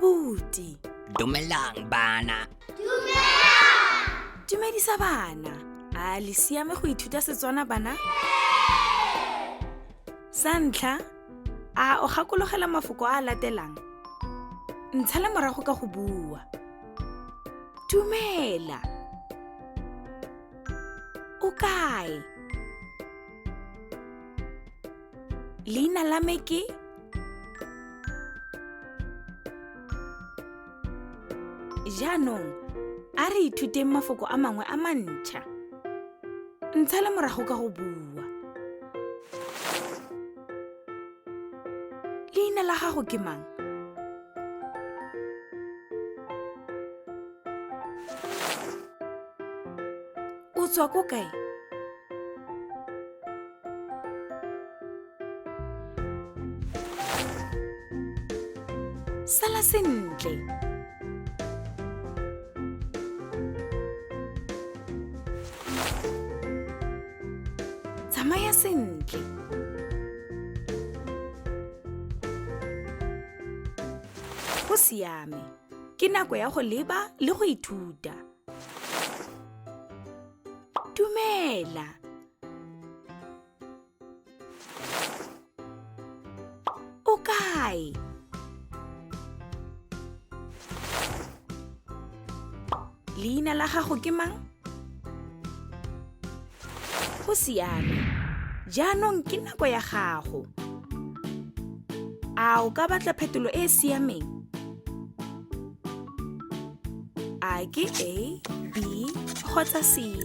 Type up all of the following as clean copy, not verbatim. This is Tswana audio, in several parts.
Abuti. Dumelang bana. Dumela. Dumedisa bana. A le siame go ithuta Setswana bana? Sa ntlha, a o gakologela mafoko a a latelang? Ntshala morago ka go bua. Dumela. O kae? Leina la me ke Jaanong a re ithuteng mafoko a mangwe a mantšha. Ntshala morago ka go bua. Leina la gago ke mang? O tswa ko kae? Sala sentle. Tsamaya sentle. Go siame. Ke nako ya go leba le go ithuta. Dumela. O kae? Leina la gago ke mang? Go siame. Jaanong ke nako ya gago. A o ka batla phetolo e e siameng? A ke A, B kgotsa C?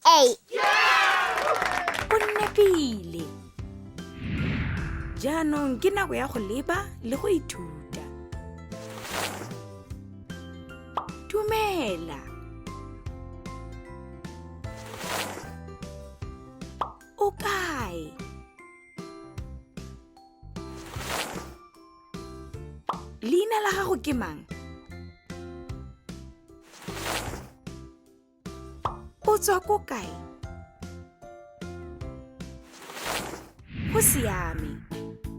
A. O nepile. Jaanong ke nako ya go leba le go ithuta. Dumela. O kae? Leina la gago ke mang? O tswa ko kae? Go siame.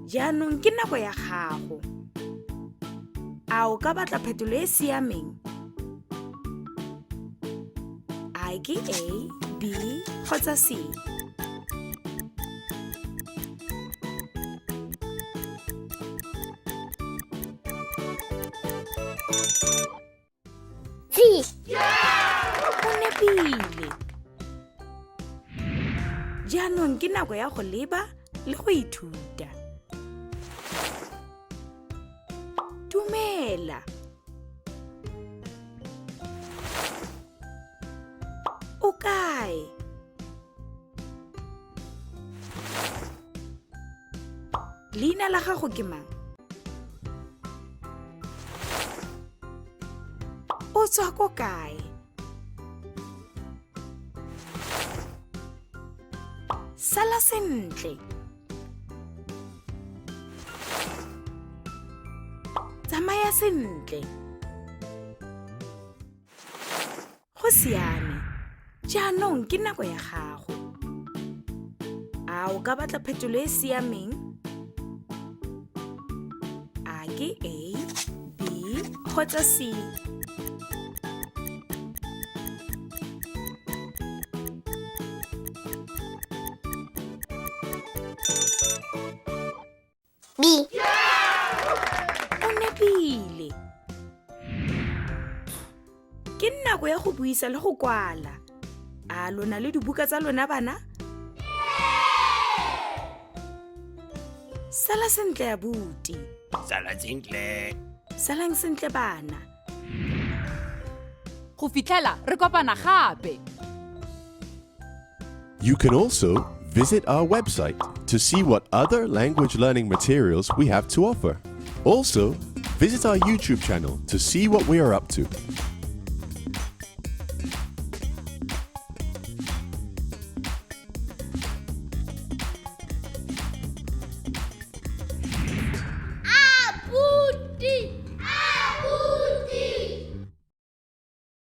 Jaanong ke nako ya gago. A o ka batla phetolo e e siameng? A ke A, B kgotsa C? C. O nepile. Jaanong ke nako ya go leba le go ithuta. Dumela. O kae? Leina la gago ke mang? O tswa ko kae? Sala sentle. Tsamaya sentle. Go siame. Jaanong ke nako ya gago. A o ka batla phetolo e e siameng? A ke A, B kgotsa C? B. O nepile. Ke nako ya go buisa le go kwala. A lona le dibuka tsa lona bana? Sala sentle abuti. Sala sentle. Salang sentle bana. Go fitlhela re kopana gape. You can also visit our website to see what other language learning materials we have to offer. Also, visit our YouTube channel to see what we are up to.